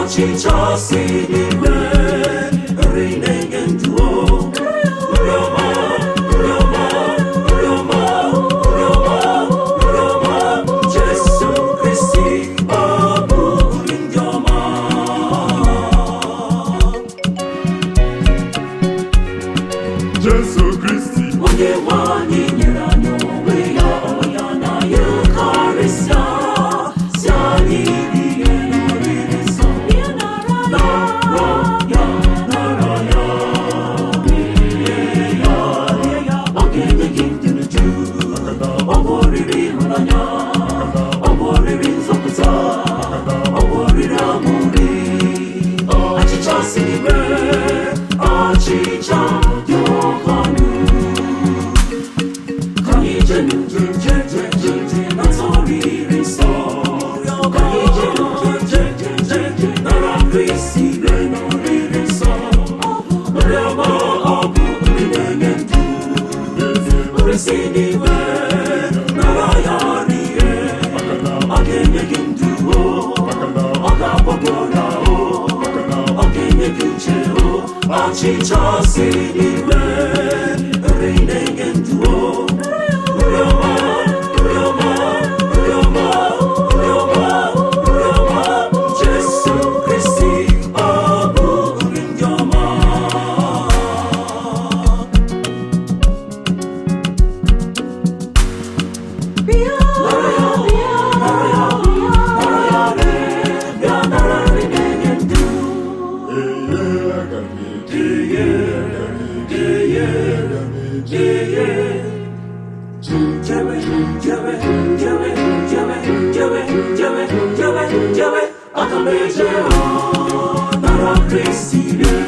Achịcha si n'igwe, nri na-enye ndụ o. Nri ọma, nri ọma, nri ọma, nri ọma, nri ọma, Jesu Kristi, ọ bụ nri ndị ọma. Jesu Kristi, Onye nwe anyị nyere anyị onwe ya, onwe ya na ya karịsịa, si anyị rie n'oriri nsọ. Nara ya, nara ya, rie ya, rie ya, ọ ga-enye gị ndụ n'uju. Ọ bụ oriri ịhụnanya, ọ bụ oriri nzọpụta, ọ bụ oriri amụrị. Achịcha si n'igwe, achịcha dị oke ọnụ. Ka anyị jenu je je je je je nata oriri nsọ. Ka anyị jenu je je je je je nara Kristi rie n'oriri nsọ. Nri ọma ọ bụ nri na-enye ndụ. Nri si n'igwe, nara ya rie. Ọ ga-enye gị ndụ o. Ọ ga-agwọ gị ọrịa o. Ọ ga-enye gị uche o. Achịcha si n'igwe, nri na-enye ndụ o. Nri ọma, nri ọma, nri ọma, nri ọma, nri ọma, Jesu Kristi, ọ bụ nri ndị ọma. Bịa, bịa, Nara ya rie, bịa nara nri na-enye ndụ. eye aga m eje, aga m eje, aga m eje, Jewe, jewe, jewe, jewe, jewe, jewe, jewe, jewe, aga m eje o, nara Kristi rie.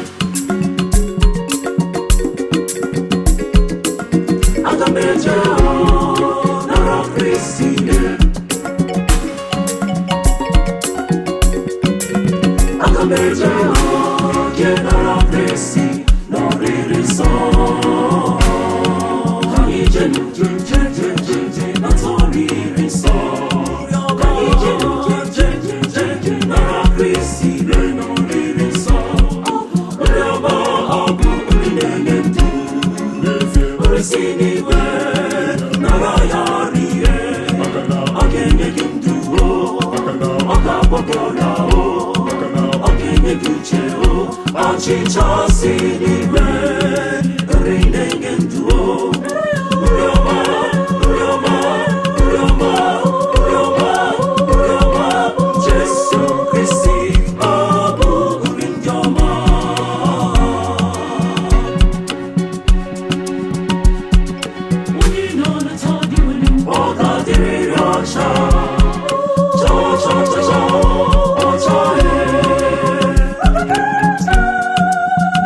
Aga m eje o, nara Kristi rie. Aga m eje o, je nara Kristi n'oriri nsọ. Ka anyị jenu je je je je je nata oriri nsọ. Ka anyị jenu je je je je je nara Kristi rie n'oriri nsọ. Nri ọma ọ bụ nri na-enye ndụ. n'ezie, Nri si n'igwe, nara ya rie. maka na, Ọ ga-enye gị ndụ o. maka na, Ọ ga-agwọ gị ọrịa o. maka na, Ọ ga-enye gị uche o. Achịcha si n'igwe, nri na-enye ndụ o. Nri ọma, nri ọma, nri ọma, nri ọma, nri ọma, Jesu Kristi, ọ bụ nri ndị ọma. onye nọ na-atọ dị welu. Ọ ga-adịrịrị ọcha, cha cha cha cha, ọcha ee.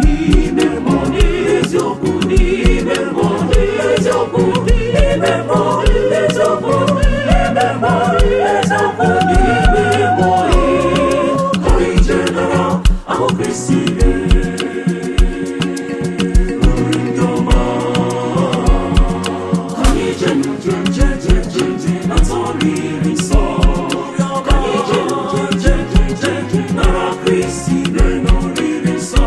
N'ime mmụọ n'eziokwu, n'ime mmụọ n'eziokwu, n'ime mmụọ n'eziokwu, n'ime mmụọ n'eziokwu, n'ime mmụọ ee. Ka anyị jee nara ahụ Kristi rie. Nri ndị ọma. Ka anyị jenu je je je je je nata oriri nsọ. Ka anyị jenu je je je je je nara Kristi rie n'oriri nsọ.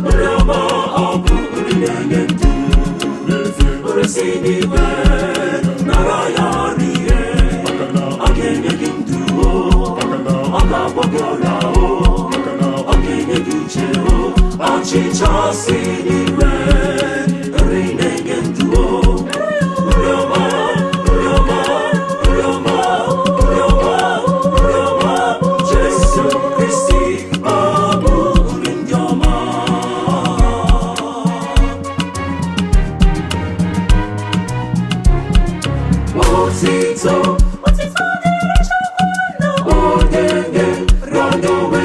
Nri ọma ọ bụ nri na-enye ndụ. n'ezie, Nri si n'igwe, nara ya rie. maka na, Ọ ga-enye gị ndụ o. maka na, Ọ ga-agwọ gị ọrịa o. maka na, Ọ ga-enye gị uche o. Achịcha si n'igwe, nri na-enye ndụ o. Nri ọma, nri ọma, nri ọma, nri ọma, nri ọma, Jesu Kristi, ọ bụ nri ndị ọma. Otito, Otito dịrị Chukwu nna. odenge, rịọ n'onwe